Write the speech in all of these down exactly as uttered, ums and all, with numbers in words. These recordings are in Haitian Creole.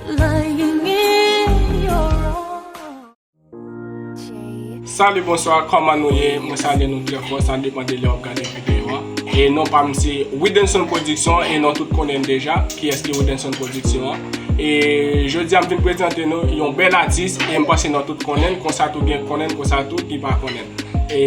Lying in your arms. Salut, bonsoir, kòman nou ye? Mwen salye nou trè fò, sa depann de lè w ap gade videyo a. E non pa m se Widenson Production, e nou tout konnen l deja, kiyès ki Widenson Production an. E jodi a m vin prezante nou yon bèl atis, e m panse nou tout konnen l, konsa tou byen konnen l, konsa tou ki pa konnen l. E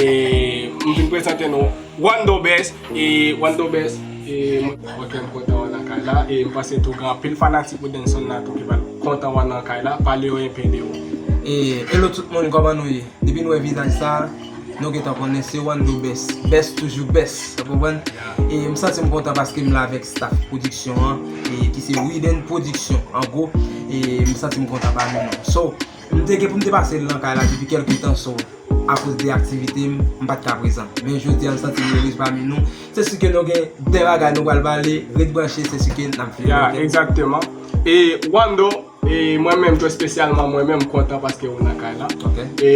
m vin prezante nou Wando Best, e Wando Best, e mwen, ok, m kontan wè w nan kay la, e m panse tou gen anpil fanatik Widenson nan tou ki pral kontan wè w nan kay la, pale yo enpe de ou. E hello tout moun, kòman nou ye? Depi nou wè vizaj sa, nou gentan konnen se Wando Best. Best toujou best, w konprann? E m santi m kontan paske m la avèk staff pwodiksyon an, e ki se Widen Production, an gwo, e m santi m kontan pami nou. So, m te gen pou m te pase l nan kay la depi kèlke tan, so, akoz de aktivite m, m pa t ka prezan. Men jodi a, m santi m erez pami nou. Se si ke nou gen de bagay nou pral pale, ret branche, se si ke n ap vin. Ya, egzakteman. E Wando, e mwen menm tou espesyalman, mwen menm m kontan paske ou nan kay la. Ok. E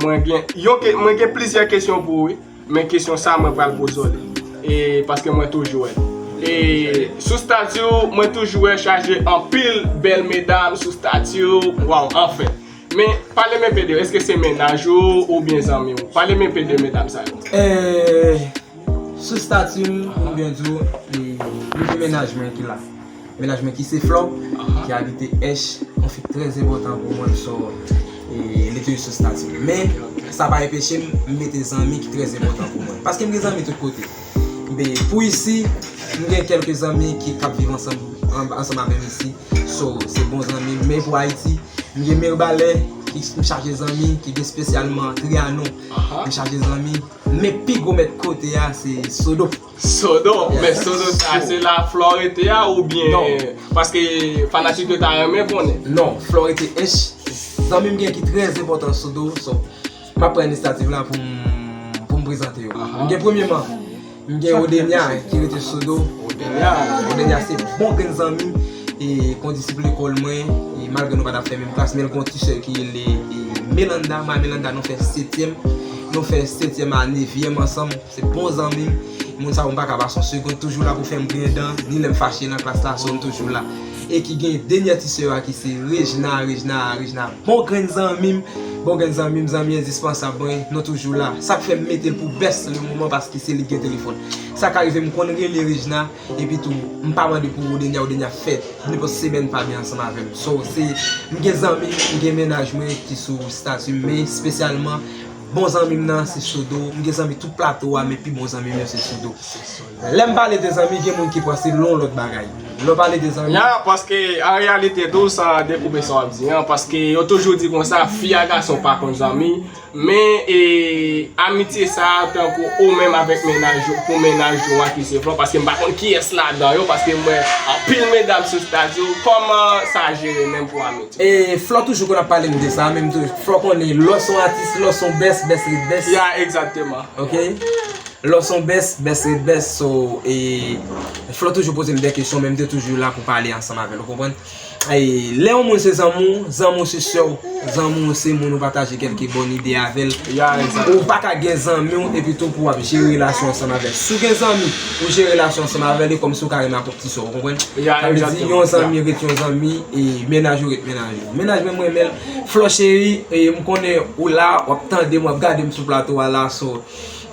mwen gen, yon ke, mwen gen plizyè kesyon pou ou, wi. Men kesyon sa mwen pral poze w li. E paske mwen toujou wè l. E sou stati w, mwen toujou wè chaje anpil bèl medam sou stati w. Waw, anfen. Men pale m enpe de, èske se mennaj ou oubyen zanmi w? Pale m enpe de medam sa yo. Eh, sou stati m, pou m byen di w, e, m gen mennaj mwen ki la. Mennaj mwen ki se Flò, ki abite Èch, yon fi trè enpòtan pou mwen, so, e, li toujou sou stati m. Men, sa pa enpeche m, m mete zanmi ki trè enpòtan pou mwen. Paske m gen zanmi tout kote. Men, pou isi, m gen kèlke zanmi ki, k ap viv ansanm, an, ansanm avè m isi. So, se bon zanmi m. Men pou Ayiti, m gen Mirbalè, ki m chaje zanmi, ki gen espesyalman Trianon. M chaje zanmi. Men pi gwo mèt kote a, se Sodo. Sodo, men Sodo sa, se la Flò rete a oubyen? Paske fanatik yo ta renmen konnen. Non, Flò rete Èch. Zanmi m gen ki trè enpòtan Sodo, so, m ap pran inisyativ la pou m, pou m prezante yo. M gen premyeman, m gen Odenya ki rete Sodo. Odenya se bon grenn zanmi, e, kondisip lekòl mwen, e, malgre nou pa t ap fè menm klas, men l gen yon ti sè ki rele, e, Melanda. Mwen ak Melanda nou fè setyèm, nou fè setyèm a nevyèm ansanm. Se bon zanmi m. Moun sa yo m pa ka pase yon segonn, toujou la pou fè m griyen dan, ni lè m fache nan klas la, so m toujou la. E ki gen dènyè ti sè a ki se Rejna, Rejna, Rejna. Bon grenn zanmi m, bon grenn zanmi m, zanmi endispansab mwen, nou toujou la. Sa k fè m mete l pou best le moman, paske se li ki gen telefòn. Sa ka rive m konn rele Rejna, epi tou, m pa mande pou Odenya, Odenya fè nenpòt semèn pa byen ansanm avè m. So, se, m gen zanmi m, m gen mennaj mwen ki sou stati m, men espesyalman, bon zanmi m nan se Sodo. M gen zanmi tout plato a, men pi bon zanmi m yo se Sodo. Lè m pale de zanmi, gen moun ki panse l yon lòt bagay. Lè w pale de zanmi. Ya, paske an reyalite tou, san dekoupe sa w ap di an, paske yo toujou di konsa, fi a gason pa konn zanmi, men, e, amitye sa a, tankou ou menm avèk mennaj ou, pou mennaj ou a ki se Flò, paske m pa konn kiyès ladan yo, paske m wè anpil medam sou stati w, kòman sa jere menm pou amitye? E Flò toujou konn ap pale m de sa, menm tou, Flò konnen, lè w se yon atis, lè w se yon best, best ret best. Ya, egzakteman. Ok? Lè w se yon best, best ret best, so, e, Flò toujou poze m de kesyon, men m te toujou la pou pale ansanm avè l, ou konprann? E, lè yon moun se zanmi w, zanmi w se sè w, zanmi w se moun ou pataje kèlke bòn ide avè l. Ya, egzakteman. Ou pa ka gen zanmi w epi tou pou w ap jere relasyon ansanm avè l. Si w gen zanmi, ou jere relasyon ansanm avè l, e kòmsi w ka renmen ak yon ti sè w, ou konprann? Ya, Sa vle di, egzakteman. Yon zanmi ret yon zanmi, e mennaj ou ret mennaj ou. Mennaj mwen, mwen renmen l. Flò cheri, e m konnen ou la, w ap tande m, w ap gade m sou plato a la, so,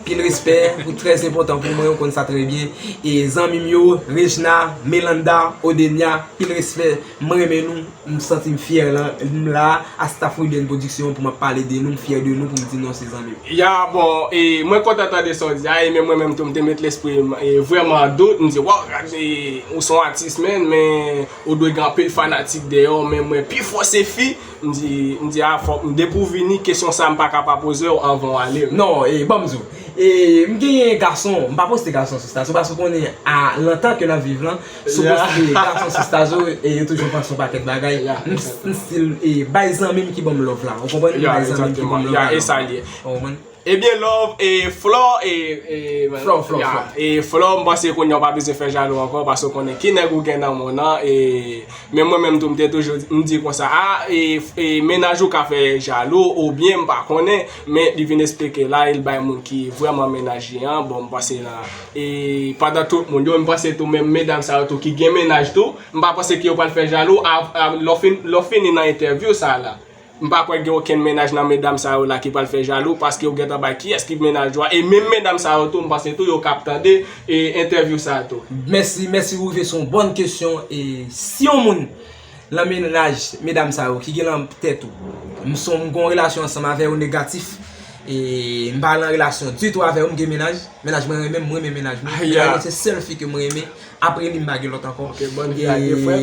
pil respè, ou trè enpòtan pou mwen, ou konn sa trè byen. E zanmi m yo, Rejna, Melanda, Odenya, pil respè, mwen renmen nou, m santi m fyè la, m la, a staff Widen Production pou m ap pale de nou, m fyè de nou, pou m di nou se zanmi m. Ya, bon, e mwen kontan tande sa w di a, e men mwen menm tou, m te met lespri m, e, vrèman an dout, m di, waw, gade, ou se yon atis, men, men ou dwe gen anpil fanatik dèyè w, men mwen, pi fò se fi, m di, m di, a, fòk, m depi w vini, kesyon sa a m pa ka pa poze w anvan w ale. Non, e, ban m di w, e, m genyen gason, m pa poste gason sou stati, paske w konnen, a, nan tan ke n ap viv lan, si w poste gason sou stati, e, yo toujou panse yon pakèt bagay. M, m still, e, bay zanmi m ki ban m love la, ou konprann? M bay zanmi m ki ban m love la. Ya, e sa l ye. Ou konprann? Ebyen, love, e Flò, e, e, Flò, Flò, ya, Flò. E Flò, m panse kounye a w pa bezwen fè jalou ankò, paske w konnen ki nèg ou gen nan mond nan, e, men mwen menm tou, m te toujou, m di konsa, a, e, e mennaj ou ka fè jalou, oubyen m pa konnen, men li vin eksplike la, e l bay moun ki vrèman mennaj li an, bon, m panse la, e pandan tout moun yo, m panse tou, menm medam sa yo tou ki gen mennaj tou, m pa panse ke yo pral fè jalou, a, a, lè w fin, lè w fini nan entèvyou sa la. M pa kwè gen okenn mennaj nan medam sa yo la ki pral fè jalou, paske yo gentan bay kiyès ki mennaj ou a. E menm medam sa yo tou, m panse tou yo k ap tande e entèvyou sa tou. Mèsi, mèsi, ou rive sou yon bòn kesyon. E si yon moun nan mennaj medam sa yo ki gen nan tèt ou, m son m gon relasyon ansanm avè yo negatif, e m pa nan relasyon ditou avè yo, m gen mennaj, mennaj mwen renmen m, mwen renmen mennaj mwen. Ah, yeah. Mennaj mwen se sèl fi ke mwen renmen. Apre li, m pa gen lòt ankò. Ok, bòn vi a de frè.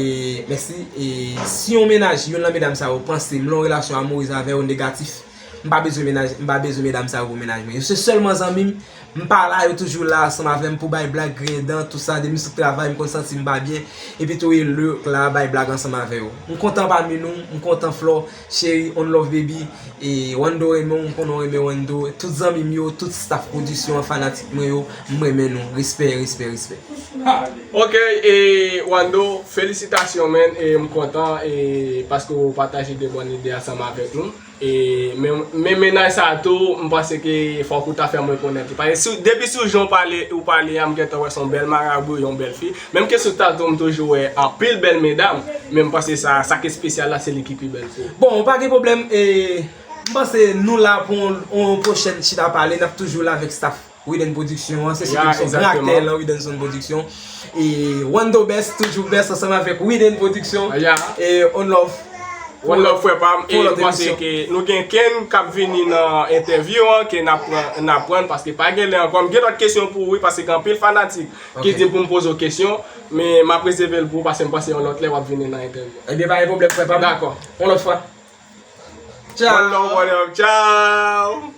Mèsi. E si yon mennaj, youn nan medam sa yo panse m nan yon relasyon amourez avè yo negatif, m pa bezwen mennaj, m pa bezwen medam sa yo pou mennaj mwen. Yo se sèlman zanmi m. M pa la, yo toujou la ansanm avè m pou bay blag, griyen dan, tout sa, depi m sot travay, m konn santi m pa byen. Epi tou, e lè la, bay blag ansanm avè yo. M kontan pami nou, m kontan Flò, cheri, on love baby, e Wando renmen w, m konnen w renmen Wando, tout zanmi m yo, tout staff pwodiksyon an, fanatik mwen yo, m renmen nou. Respè, respè, respè. Ok, e Wando, felisitasyon, man, e m kontan, e paske w pataje de bòn ide ansanm avèk nou. E men, men mennaj sa a tou, m panse ke fòk ou ta fè m rekonèt li. Paske si, depi sou jan w pale, ou pale a, m gentan wè se yon bèl marabou, yon bèl fi. Menm ke sou TikTok tou, m toujou wè anpil bèl medam, men m panse sa, sa k espesyal la, se li ki pi bèl pou ou. Bon, pa gen pwoblèm, e m panse nou la pou yon, yon pwochèn chita pale, n ap toujou la avèk staff Widen Production an, se sou Ya, ke m son gran egzakteman. Aktè lan Widen Sound Production. E Wando Best, toujou best ansanm avèk Widen Production. Ya. E on love. One love, frè pa m, e Pou m lòt panse emisyon. Ke nou gen Ken k ap vini nan entèvyou an, ke n ap pran, n ap pran, paske pa gen lè ankò. M gen lòt kesyon pou ou, wi, paske gen anpil fanatik ki Ok. di m pou m poze w kesyon, men m ap rezève l pou ou, paske m panse yon lòt lè w ap vini nan entèvyou. Ebyen, pa gen pwoblèm, frè pa m. Dakò. On lòt fwa. One love, one love, ciao.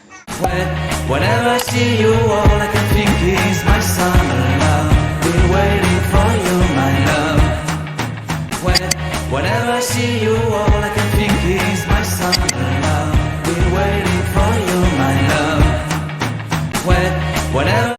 Whenever I see you, all I can think is my summer love. Been waiting for you, my love. Whenever I see you,